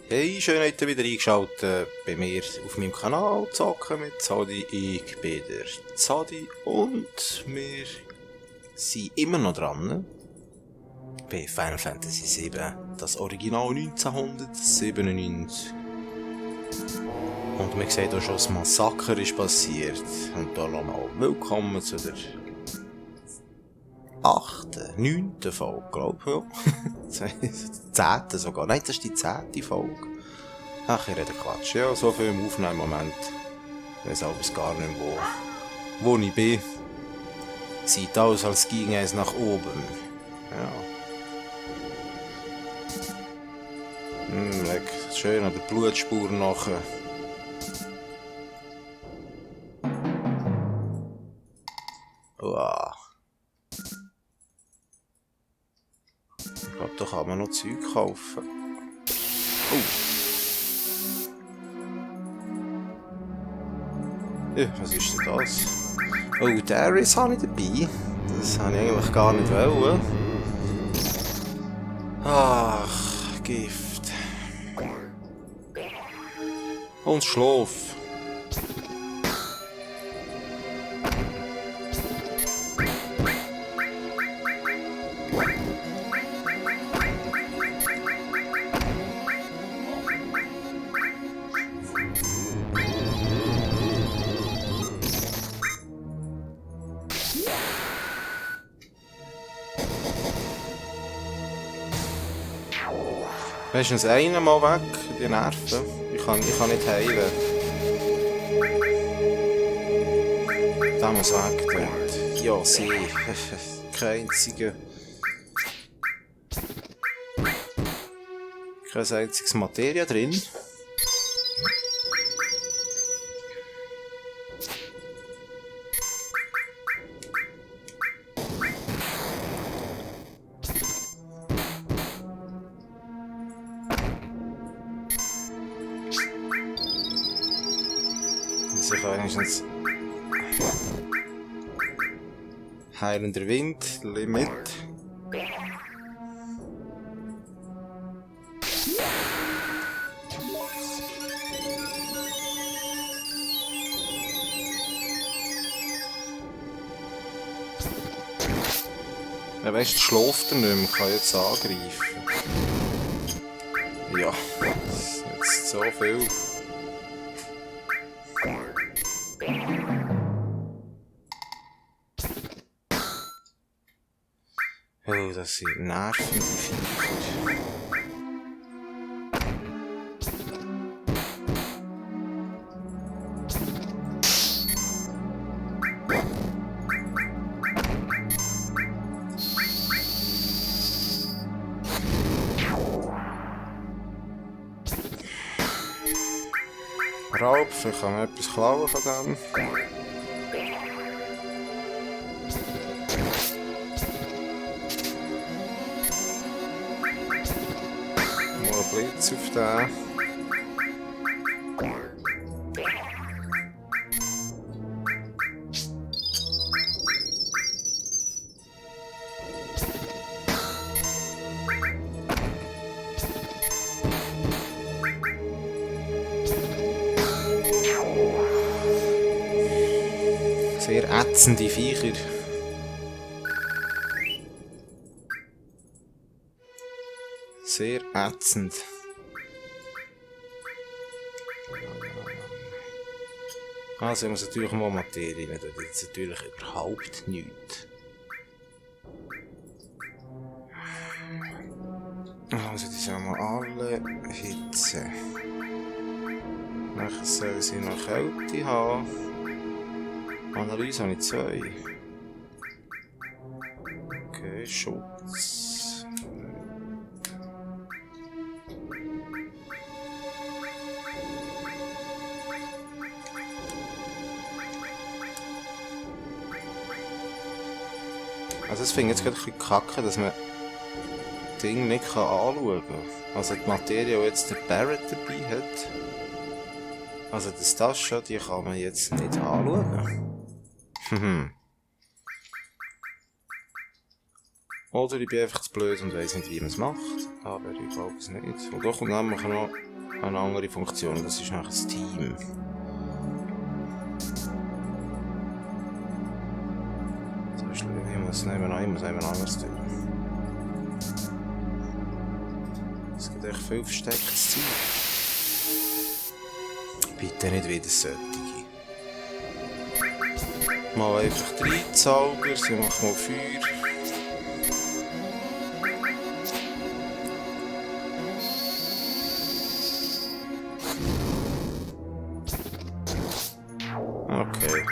Hey, schön, habt ihr wieder eingeschaltet bei mir auf meinem Kanal Zocken mit Zadi. Ich bin der Zadi und wir sind immer noch dran bei Final Fantasy VII, das Original 1997. Und man sieht auch schon, das Massaker ist passiert. Und da nochmal willkommen zu der 8., 9. Folge, glaube ich. Ja. 10. sogar. Nein, das ist die 10. Folge. Ach, ich rede Quatsch. Ja, so viel im Aufnehmen im Moment. Ich weiss alles gar nicht mehr, wo ich bin. Sieht aus, als ginge es nach oben. Ja. Leck, schön an der Blutspur nachher. Uah. Ich glaube, da kann man noch Zeug kaufen. Oh. Ja, was ist denn das? Oh, Darius habe ich dabei. Das habe ich eigentlich gar nicht wollen. Ach, Gift. Und Schlaf. Wenigstens einen mal weg, die Nerven. Ich kann nicht heilen. Da muss weg dort. Ja, sie. Kein einziger. Kein einziges Materie drin. Sicher wenigstens heilender Wind, Limit. Ja, weißt du, schläft er nicht mehr, kann jetzt angreifen. Ja, das ist jetzt so viel. Oh, das sind nervende Viecher. Raub, vielleicht kann man etwas klauen von dem. Blitz auf den. Sehr ätzende Viecher. Sehr ätzend. Also ich muss natürlich mal Materie rein, das ist natürlich überhaupt nichts. Also die sollen wir alle hitzen. Nachher sollen sie noch Kälte haben. Analyse habe ich 2. Okay, Schutz. Also das finde ich jetzt gerade ein bisschen kacke, dass man das Ding nicht anschauen kann. Also die Materie, die jetzt der Barrett dabei hat, also das Tasche, die kann man jetzt nicht anschauen. Oder ich bin einfach zu blöd und weiss nicht, wie man es macht. Aber ich glaube es nicht. Und da kommt nämlich noch eine andere Funktion, das ist nachher das Team. So, ich muss nebenan was tun. Es gibt echt viel verstecktes Zeug. Bitte nicht wieder solche. Mal einfach 3 Zauber, sie macht mal Feuer. Okay.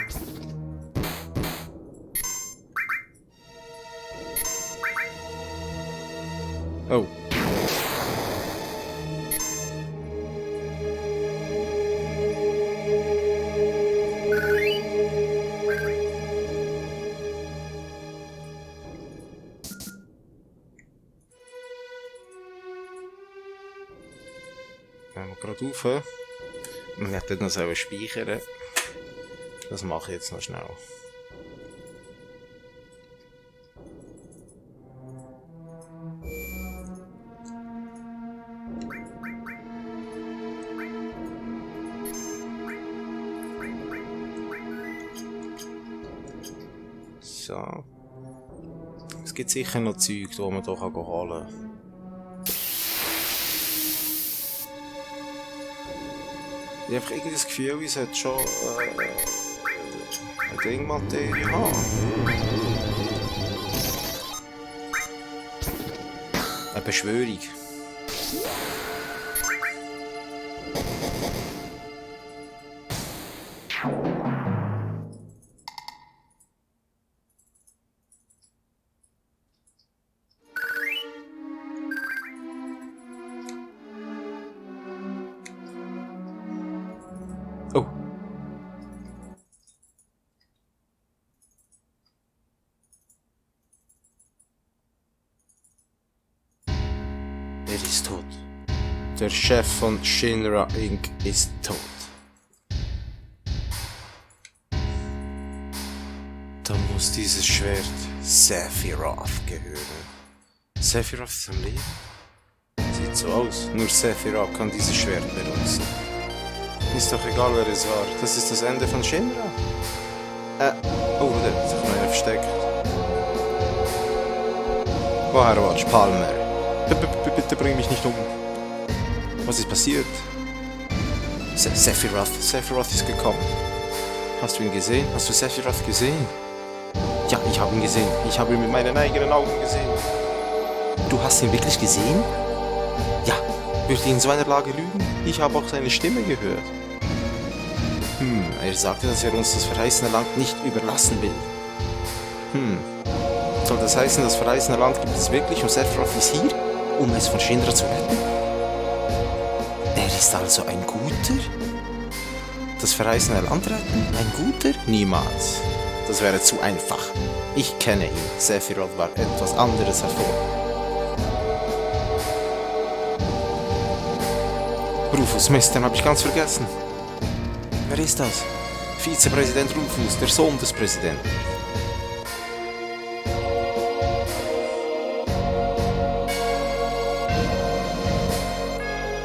Oh. Wenn wir gerade rauf. Wir hätten noch speichern. Das mache ich jetzt noch schnell. So. Es gibt sicher noch Zeug, die man hier holen kann. Ich habe irgendwie das Gefühl, ich sollte schon eine Dingmaterie haben. Eine Beschwörung. Oh. Er ist tot. Der Chef von Shinra Inc. ist tot. Da muss dieses Schwert Sephiroth gehören. Sephiroth ist am Leben? Sieht so aus. Nur Sephiroth kann dieses Schwert benutzen. Ist doch egal, wer es war. Das ist das Ende von Shinra. Oh, der hat sich noch einer versteckt. Woher willst du, Palmer? Bitte bring mich nicht um. Was ist passiert? Sephiroth ist gekommen. Hast du ihn gesehen? Hast du Sephiroth gesehen? Ja, ich habe ihn gesehen. Ich habe ihn mit meinen eigenen Augen gesehen. Du hast ihn wirklich gesehen? Ja. Würde ich in so einer Lage lügen? Ich habe auch seine Stimme gehört. Er sagte, dass er uns das verheißene Land nicht überlassen will. Soll das heißen, das verheißene Land gibt es wirklich und Sephiroth ist hier, um es von Shinra zu retten? Er ist also ein Guter? Das verheißene Land retten? Ein Guter? Niemals. Das wäre zu einfach. Ich kenne ihn. Sephiroth war etwas anderes hervor. Rufus, Mist, den habe ich ganz vergessen. Wer ist das? Vizepräsident Rufus, der Sohn des Präsidenten.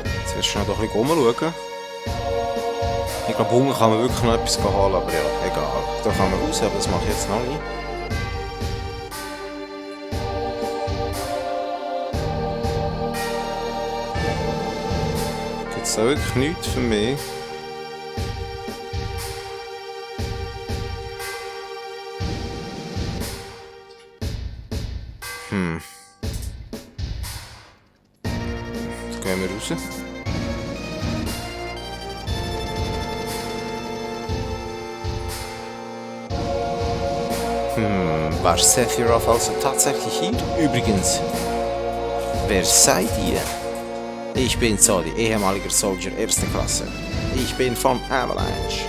Jetzt wirst du schnell doch ein bisschen rumschauen. Ich glaube, Hunger kann man wirklich noch etwas holen, aber ja, egal. Da kann man raus, aber das mache ich jetzt noch nicht. Gibt es da wirklich nichts für mich? Jetzt gehen wir raus. War Sephiroth also tatsächlich hier? Übrigens, wer seid ihr? Ich bin Zodi, ehemaliger Soldier 1. Klasse. Ich bin von Avalanche.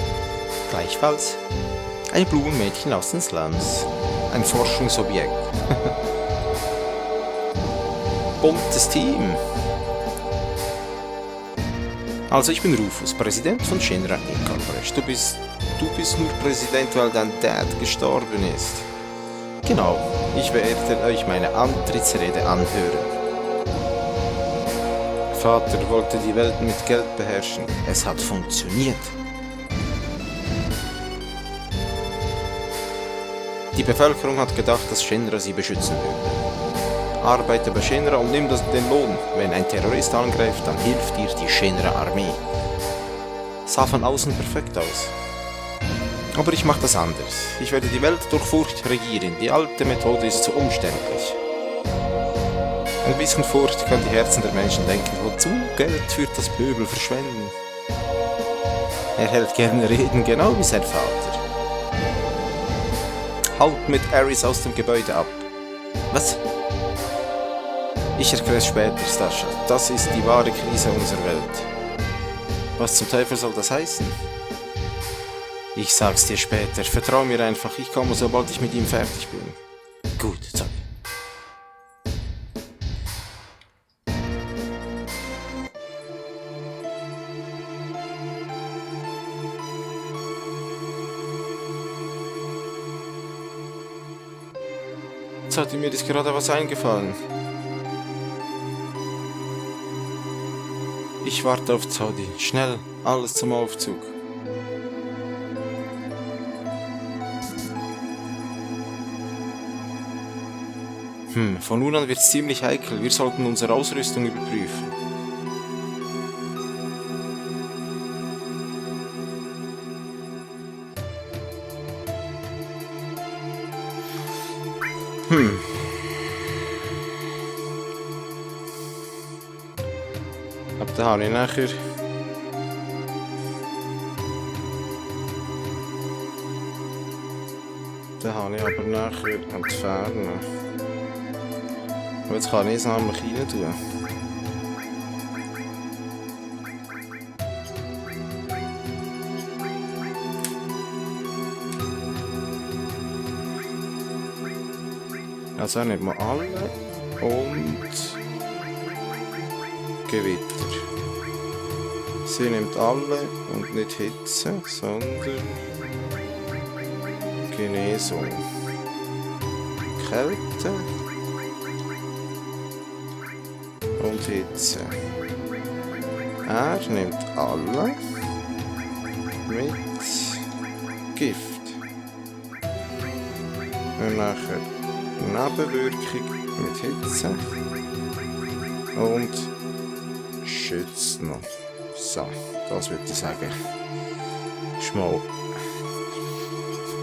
Gleichfalls ein Blumenmädchen aus den Slums. Ein Forschungsobjekt. Buntes Team. Also ich bin Rufus, Präsident von Shinra Incorporated. Du bist nur Präsident, weil dein Dad gestorben ist. Genau, ich werde euch meine Antrittsrede anhören. Vater wollte die Welt mit Geld beherrschen. Es hat funktioniert. Die Bevölkerung hat gedacht, dass Shinra sie beschützen würde. Arbeite bei Shinra und nimm den Lohn. Wenn ein Terrorist angreift, dann hilft dir die Shinra-Armee. Sah von außen perfekt aus. Aber ich mache das anders. Ich werde die Welt durch Furcht regieren. Die alte Methode ist zu umständlich. Ein bisschen Furcht kann die Herzen der Menschen lenken. Wozu Geld für das Pöbel verschwenden? Er hält gerne Reden, genau wie sein Vater. Haut mit Ares aus dem Gebäude ab. Was? Ich erkläre es später, Stascha. Das ist die wahre Krise unserer Welt. Was zum Teufel soll das heißen? Ich sag's dir später. Vertrau mir einfach. Ich komme, sobald ich mit ihm fertig bin. Gut, sorry. Jetzt hat mir jetzt gerade was eingefallen. Ich warte auf Zodi. Schnell, alles zum Aufzug. Von nun an wird's ziemlich heikel. Wir sollten unsere Ausrüstung überprüfen. Ab da habe ich nachher... Da habe ich aber nachher entfernen. Und jetzt kann ich es nämlich rein tun. Also nehmen wir alle und Gewitter. Sie nimmt alle und nicht Hitze, sondern Genesung. Kälte und Hitze. Er nimmt alle mit Gift. Und nachher Nebenwirkung mit Hitze und schützt noch. So, das würde ich sagen. Ist mal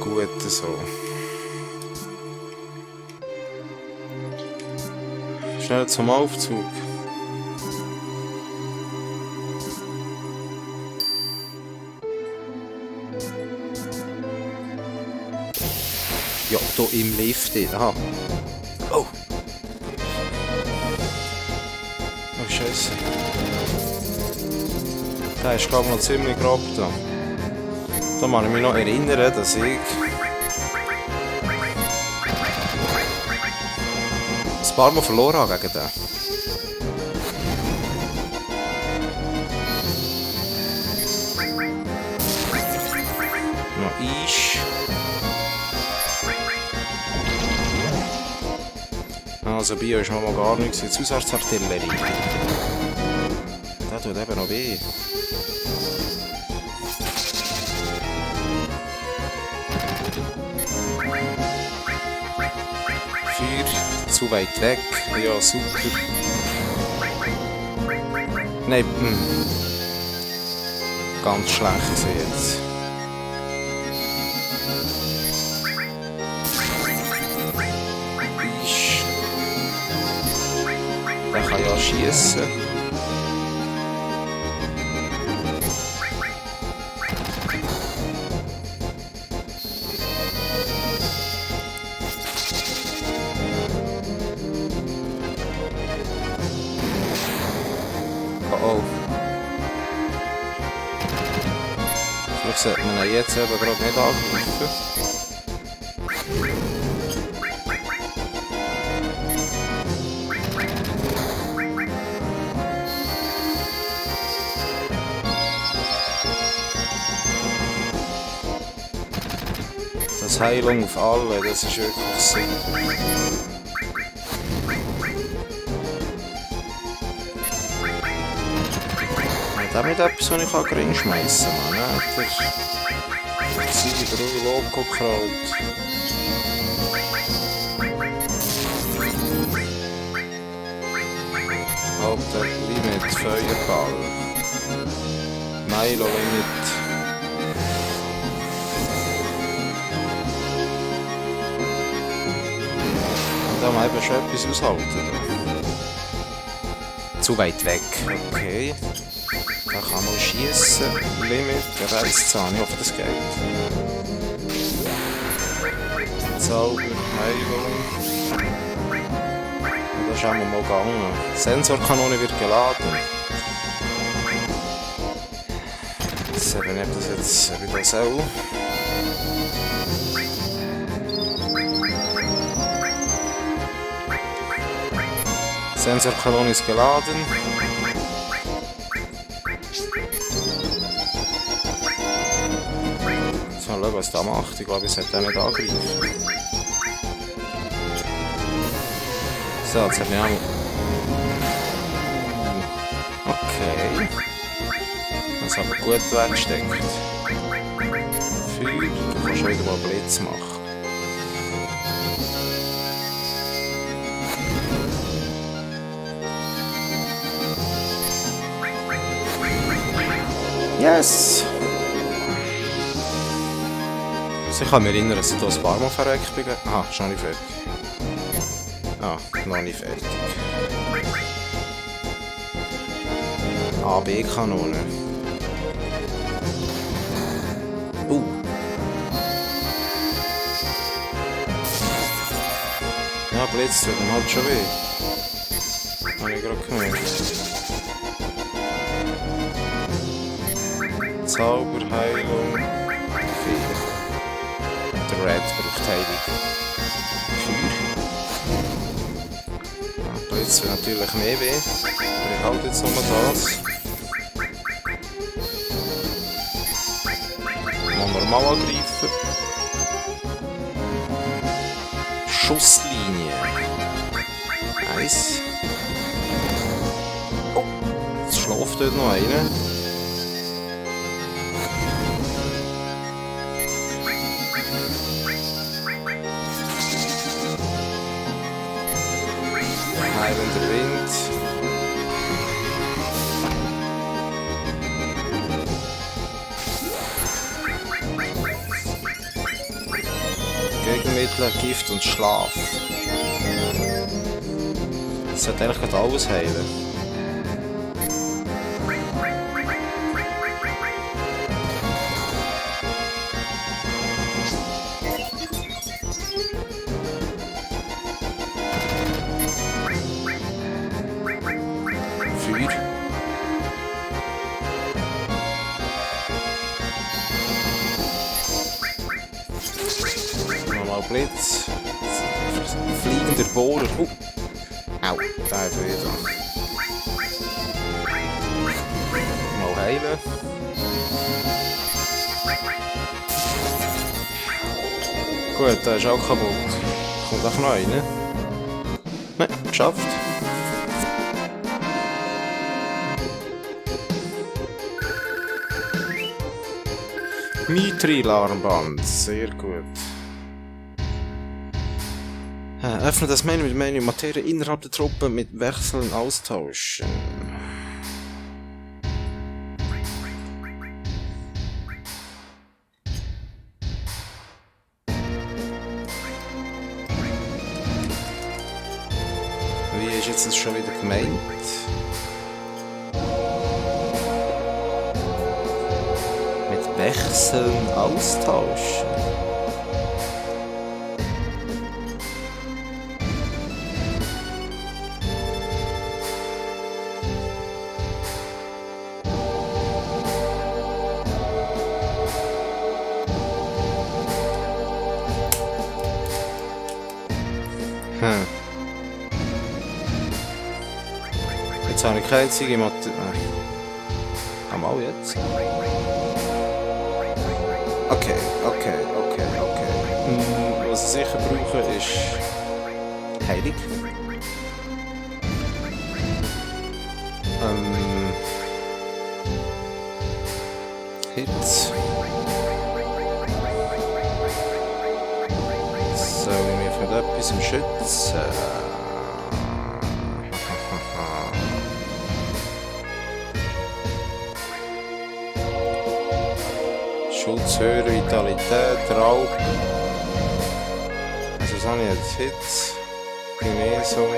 gut so. Schnell zum Aufzug. Ja, hier im Lift. Aha. Oh! Oh, Scheiße. Der ist, glaube ich, noch ziemlich grob da. Da muss ich mich noch erinnern, dass ich ein paar Mal verloren habe gegen den. Noch Eis. Also Bio ist noch mal gar nichts. Jetzt Haushaltsartillerie. Der tut eben noch weh. Zu weit weg. Ja, super. Nein, ganz schlecht gesehen jetzt. Der kann ja schiessen. Oh. Vielleicht sollte man ihn jetzt eben gerade nicht angreifen. Das Heilung auf alle, das ist wirklich so. auch nicht etwas, was ich gering schmeißen kann, ne? Der Loco-Kraut. Alter Limit, Feuerball. Milo Limit. Und da haben wir schon etwas aushalten. Zu weit weg. Okay. Da kann man schießen. Limit, Reißzahn. Ich hoffe, das geht. Zauber, Heilung. Das ist auch mal gegangen. Sensorkanone wird geladen. So, wenn ich das jetzt wieder so. Sensorkanone ist geladen. So, schau, was da macht. Ich glaube, es hat auch nicht angegriffen. So, jetzt hat mich auch... Okay. Das hat aber gut weggesteckt. Feuer, du kannst schon wieder mal Blitz machen. Yes! Also ich kann mich erinnern, dass ich hier ein paar Mal verreckt bin. Aha, ist noch nicht fertig. Ah, noch nicht fertig. AB-Kanone. Ja, Blitz tut ihm halt schon weh. Habe ich gerade gemerkt. Zauberheilung. Fehler. Der Red braucht Heilung. Feuer. Ja, Blitz tut natürlich mehr weh. Aber ich halte jetzt nochmal das. Mal normal angreifen. Schusslinie. Nice. Oh, jetzt schläft dort noch einer. Heilender Wind. Gegenmittel, Gift und Schlaf. Das sollte eigentlich gerade alles heilen. Feuer. Nochmal Blitz. Fliegender Bohrer. Au, da hat wieder. Mal heilen. Gut, der ist auch kaputt. Kommt auch noch rein. Nein, geschafft. Mithril-Armband, sehr gut. Öffne das Menü mit Menü Materie innerhalb der Truppe mit Wechseln austauschen. Wie ist jetzt das schon wieder gemeint? Mit Wechseln austauschen. Jetzt habe ich keine einzige Materie. Einmal jetzt. Okay. Was ich sicher brauche ist Heilung. Hits. Sollen wir mich mit etwas schützen? Schutzhöhe, Vitalität, Raub. Also was habe ich jetzt? Hits, Genesung.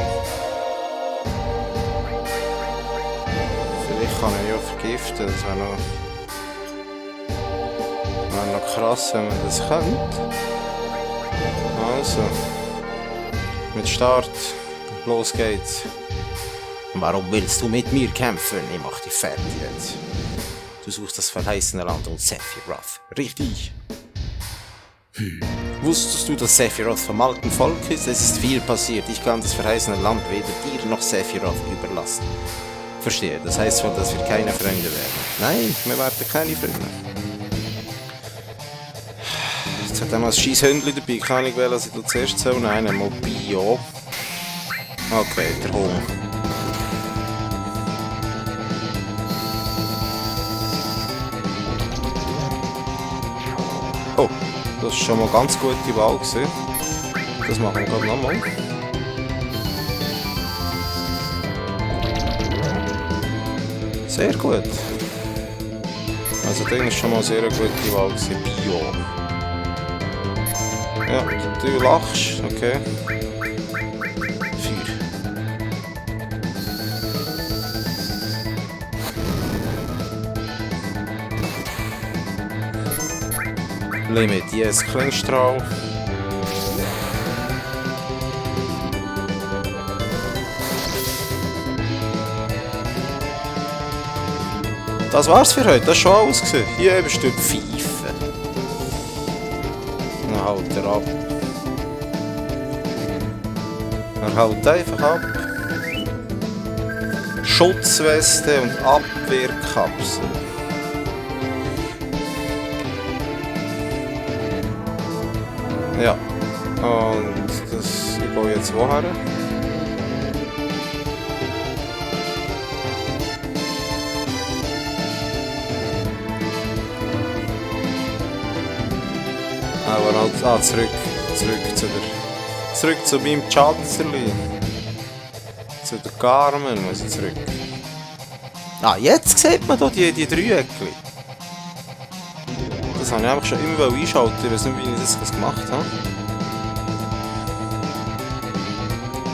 Vielleicht kann ich mich auch vergiften, das wäre noch krass, wenn man das könnte. Also, mit Start, los geht's. Warum willst du mit mir kämpfen? Ich mach dich fertig jetzt. Du suchst das verheißene Land und Sephiroth. Richtig. Wusstest du, dass Sephiroth vom alten Volk ist? Es ist viel passiert. Ich kann das verheißene Land weder dir noch Sephiroth überlassen. Verstehe, das heißt wohl, dass wir keine Freunde werden. Nein, wir werden keine Freunde. Jetzt hat er mal ein scheiß Hündchen dabei. Kann ich wählen, dass ich zuerst so nein, Mobio. Okay, der Hunger. Oh, das ist schon mal ganz gute Wahl gewesen. Das machen wir gerade nochmal. Sehr gut. Also das ist schon mal eine sehr gute Wahl gewesen. Bio. Ja, du lachst, okay. Feuer. Limit, yes, Klingstrahl. Das war's für heute, das ist schon alles gewesen. Hier bist du Pfeife. Dann haut er ab. Er haut einfach ab. Schutzweste und Abwehrkapsel. Ja, und das ich baue jetzt woher? Aber zurück zu meinem Chatzerli. Zu der Carmen muss ich zurück. Ah, jetzt sieht man hier die Dreieckli. Das habe ich einfach schon immer einschalten, ich weiß nicht, wie ich das gemacht habe.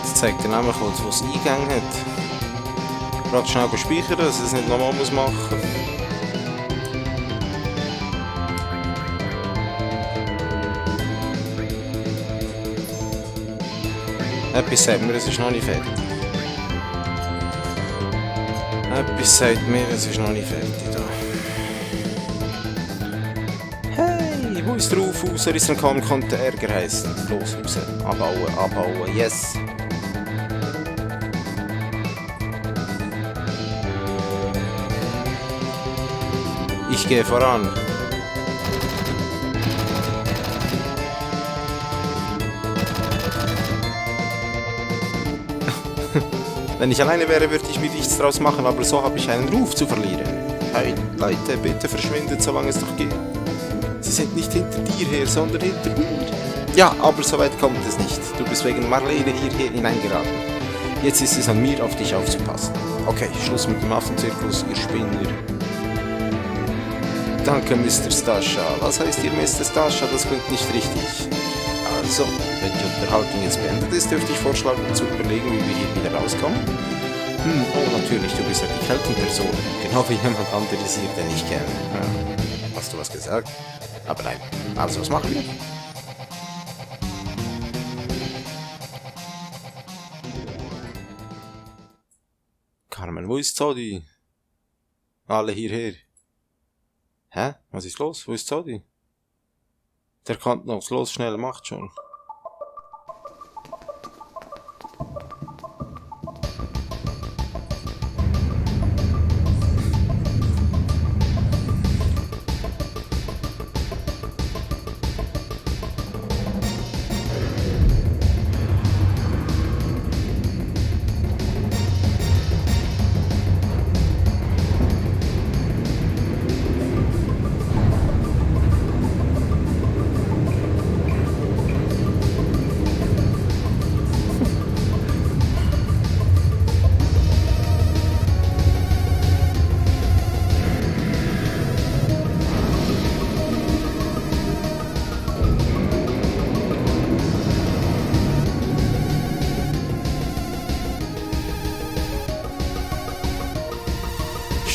Das zeigt dir nämlich, wo es Eingänge hat. Gerade schnell speichern, dass ich es nicht nochmal machen muss. Etwas sagt mir, es ist noch nicht fertig. Etwas sagt mir, es ist noch nicht fertig da. Hey, wo ist der Aufhauser? Ist ein Kamm, konnte Ärger heißen. Los, raus. Abbauen, abbauen, yes. Ich gehe voran. Wenn ich alleine wäre, würde ich mir nichts draus machen, aber so habe ich einen Ruf zu verlieren. Hey, Leute, bitte verschwindet, solange es noch geht. Sie sind nicht hinter dir her, sondern hinter mir. Ja, aber so weit kommt es nicht. Du bist wegen Marlene hierher hineingeraten. Jetzt ist es an mir, auf dich aufzupassen. Okay, Schluss mit dem Affenzirkus, ihr Spinner. Danke, Mr. Stascha. Was heißt hier, Mr. Stascha? Das klingt nicht richtig. Also, wenn die Unterhaltung jetzt beendet ist, dürfte ich vorschlagen, zu überlegen, wie wir hier wieder rauskommen. Oh, natürlich, du bist ja die Keltenperson. Genau wie jemand anderes hier, den ich kenne. Ja. Hast du was gesagt? Aber nein. Also, was machen wir? Carmen, wo ist Zodi? Alle hierher. Hä? Was ist los? Wo ist Zodi? Der kann noch los, schnell, macht schon.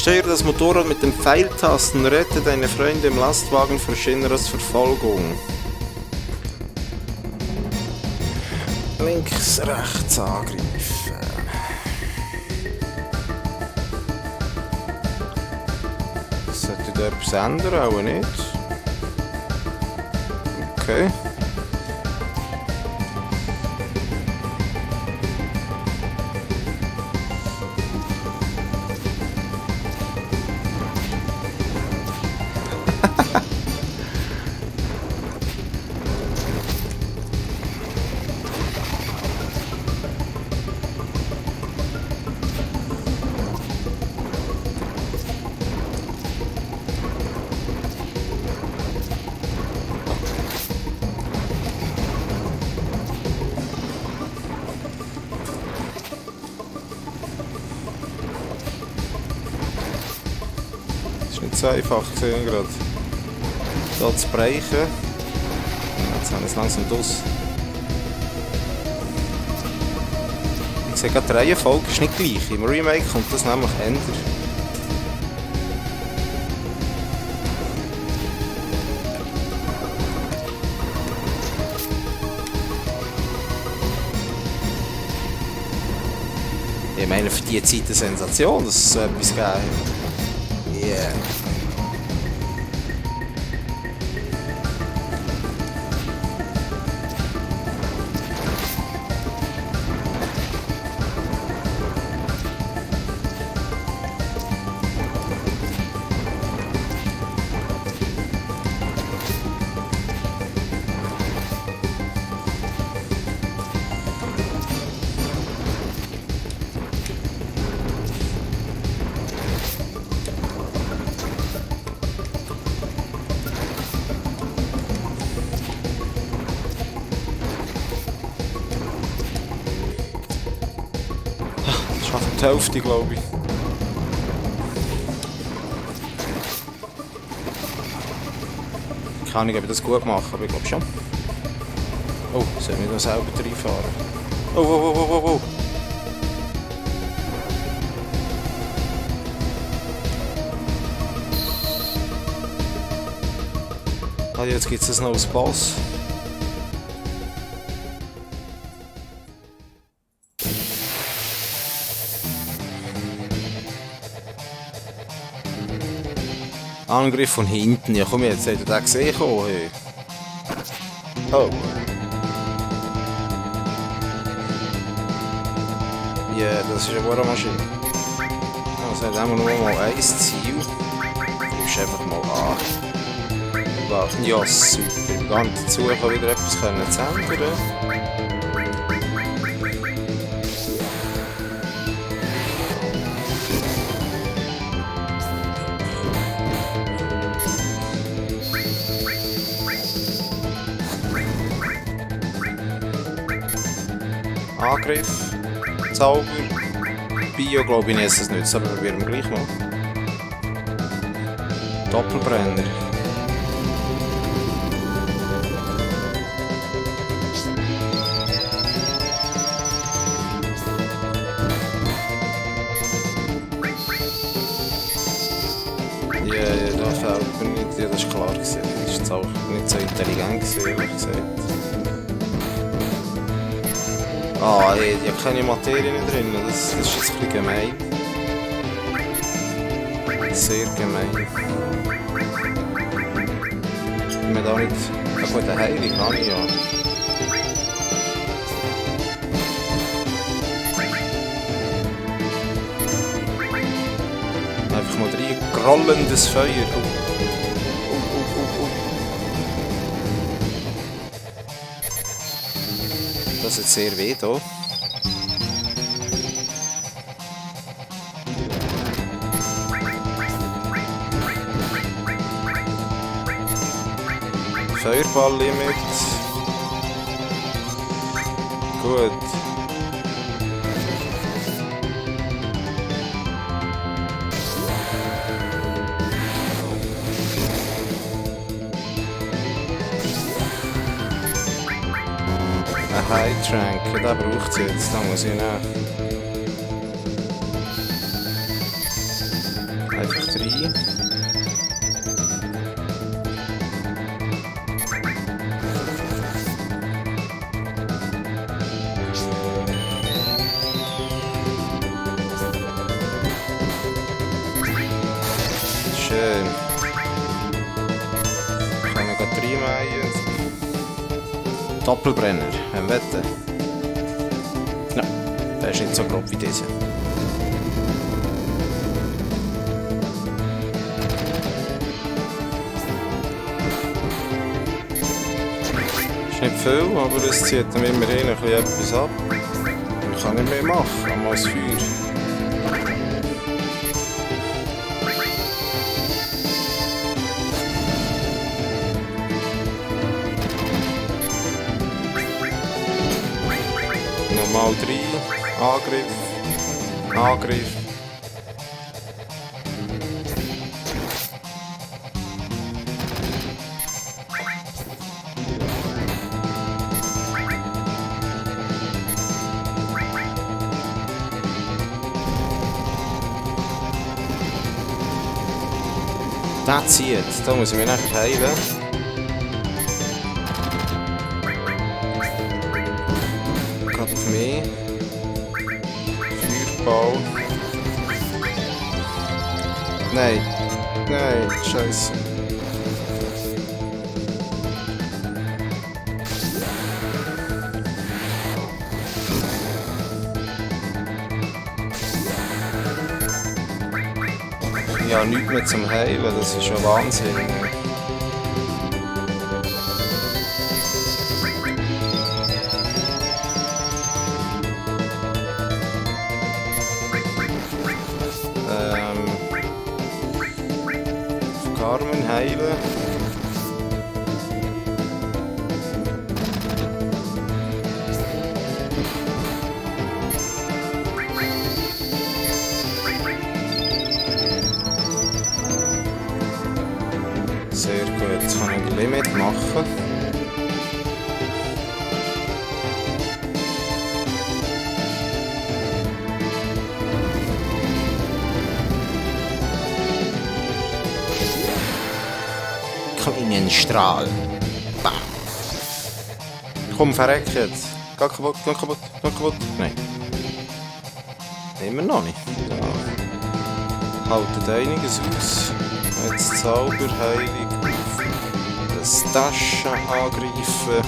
Steuere das Motorrad mit den Pfeiltasten. Rette deine Freunde im Lastwagen vor Shinras Verfolgung. Links, rechts angreifen. Sollte da etwas ändern? Auch nicht. Okay. Nicht so einfach gesehen gerade. Hier zu brechen. Jetzt haben wir es langsam draus. Ich sehe gerade, die Reihenfolge ist nicht gleich. Im Remake kommt das nämlich ändern. Ich meine, für die Zeit eine Sensation, dass es so etwas gegeben hat. Yeah. Die Hälfte, glaube ich. Keine Ahnung, ob ich das gut mache, aber ich glaube schon. Oh, soll ich da selber reinfahren? Oh, oh, oh, oh, oh, oh. Ah, jetzt gibt es noch als Boss. Angriff von hinten. Ja komm jetzt, habt ihr den gesehen? Hey. Oh. Ja, yeah, das ist eine gute Maschine. Also hat immer nur mal ein Ziel. Gibst einfach mal an. Ja, super. Dann dazu kann wieder etwas zu ändern. Angriff, Zauber, Bio glaube ich nicht, dass es nützt, aber probieren wir gleich mal. Doppelbrenner. Ja, da fällt mir nicht, ja, das ist klar gewesen. Das ist jetzt auch nicht so intelligent gewesen, ehrlich gesagt. Ah, hey, die hat keine Materie nicht drin, das ist jetzt ein bisschen gemein. Sehr gemein. Ich bin da nicht... Ja gut, eine Heilung habe ich ja. Einfach mal rein, grollendes Feuer. Das ist sehr weh hier. Feuerball-Limit. Gut. Ein High Trank, den braucht es jetzt, da muss ich nehmen. schön. Kann man gerade reinmeilen. Doppelbrenner, ein Wetter. Ja, der ist nicht so grob wie dieser. Ist nicht viel, aber es zieht ihm immerhin ein bisschen etwas ab. Ich kann nicht mehr machen, einmal das Feuer. Nochmal 3, Angriff, Angriff. Das zieht, da muss ich mich nachher heilen. Geht auf mich. Feuerball. Nein, nein, scheiße. Ja, nichts mehr zum Heilen, das ist schon Wahnsinn. Carmen heilen. Sehr gut, jetzt kann ich ein Limit machen. Kleinen Strahl. Bam. Komm, verreck jetzt. Geh kaputt, geh kaputt, geh kaputt. Nein. Immer noch nicht. Ja. Haltet einiges aus. Jetzt Zauberheilig auf das Taschen angreifen.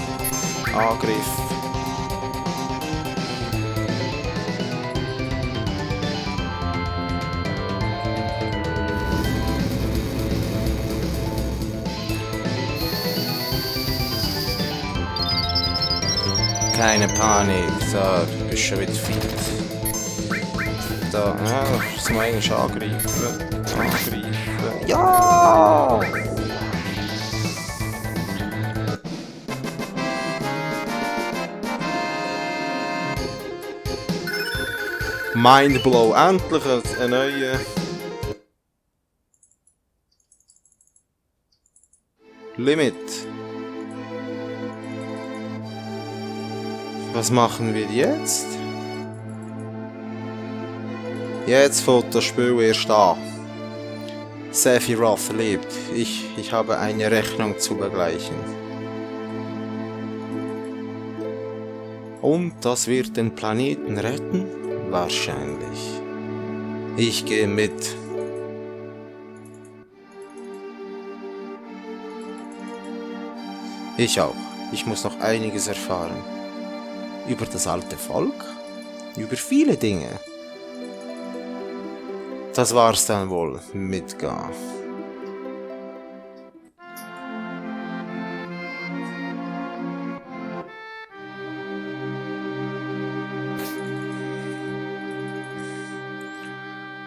Angriff. Keine Panik, da du bist schon wieder fit. Da, ja, zum eigentlich angreifen. Angreifen. Ja! Mindblow, endlich ein neuer Limit. Was machen wir jetzt? Jetzt fängt das Spiel erst an. Sephiroth lebt. Ich habe eine Rechnung zu begleichen. Und das wird den Planeten retten? Wahrscheinlich. Ich gehe mit. Ich auch. Ich muss noch einiges erfahren. Über das alte Volk? Über viele Dinge. Das war's dann wohl, Midgar.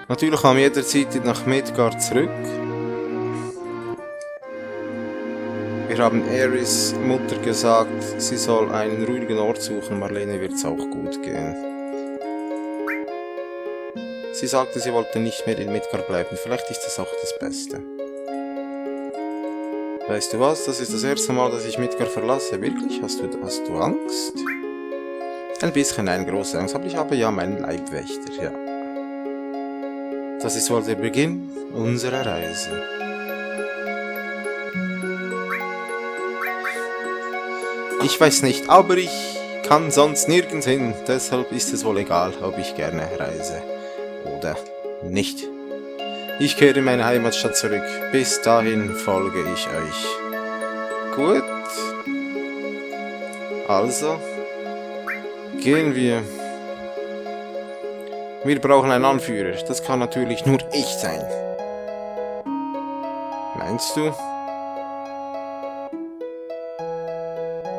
Natürlich kam jederzeit nach Midgar zurück. Wir haben Aeris Mutter gesagt, sie soll einen ruhigen Ort suchen, Marlene wird's auch gut gehen. Sie sagte, sie wollte nicht mehr in Midgar bleiben, vielleicht ist das auch das Beste. Weißt du was, das ist das erste Mal, dass ich Midgar verlasse. Wirklich? Hast du Angst? Ein bisschen, eine große Angst, aber ich habe ja meinen Leibwächter, ja. Das ist wohl der Beginn unserer Reise. Ich weiß nicht, aber ich kann sonst nirgends hin, deshalb ist es wohl egal, ob ich gerne reise oder nicht. Ich kehre in meine Heimatstadt zurück. Bis dahin folge ich euch. Gut. Also. Gehen wir. Wir brauchen einen Anführer. Das kann natürlich nur ich sein. Meinst du?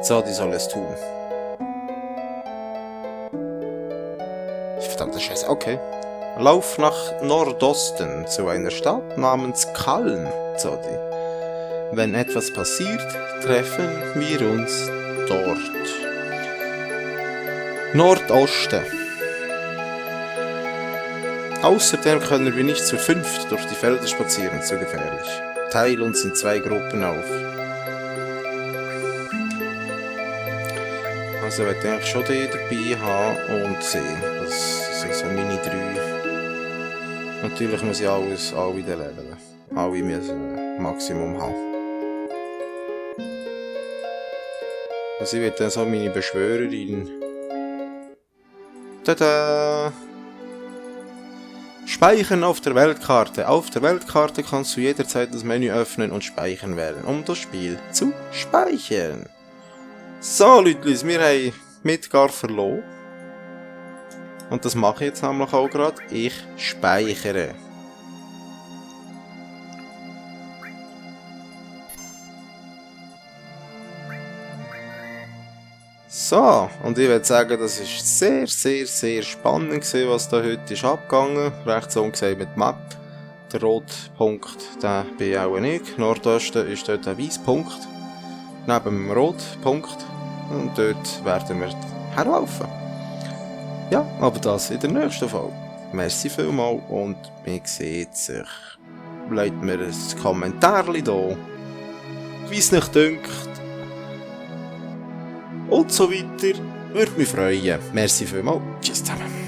Zadi soll es tun. Verdammte Scheiße. Okay. Lauf nach Nordosten zu einer Stadt namens Kaln, Zodi. Wenn etwas passiert, treffen wir uns dort. Nordosten. Außerdem können wir nicht zu fünft durch die Felder spazieren, zu gefährlich. Teil uns in 2 Gruppen auf. Also ich werde eigentlich schon die dabei haben und sehen. Das sind so meine 3. Natürlich muss ich alle leveln. Alle müssen Maximum haben. Also ich werde dann so meine Beschwörerin. Tada! Speichern auf der Weltkarte. Auf der Weltkarte kannst du jederzeit das Menü öffnen und speichern wählen, um das Spiel zu speichern. So, Leute, wir haben Midgar verloren. Und das mache ich jetzt nämlich auch gerade. Ich speichere. So, und ich würde sagen, das war sehr, sehr, sehr spannend gewesen, was da heute ist abgegangen. Rechts oben gesehen mit Map. Der rote Punkt, den bin ich auch nicht. Nordosten ist dort ein weißer Punkt. Neben dem roten Punkt. Und dort werden wir herlaufen. Ja, aber das in der nächsten Folge. Merci vielmals und wir sehen sich. Lasst mir ein Kommentar da, wie es euch dünkt. Und so weiter. Würde mich freuen. Merci vielmals. Tschüss zusammen.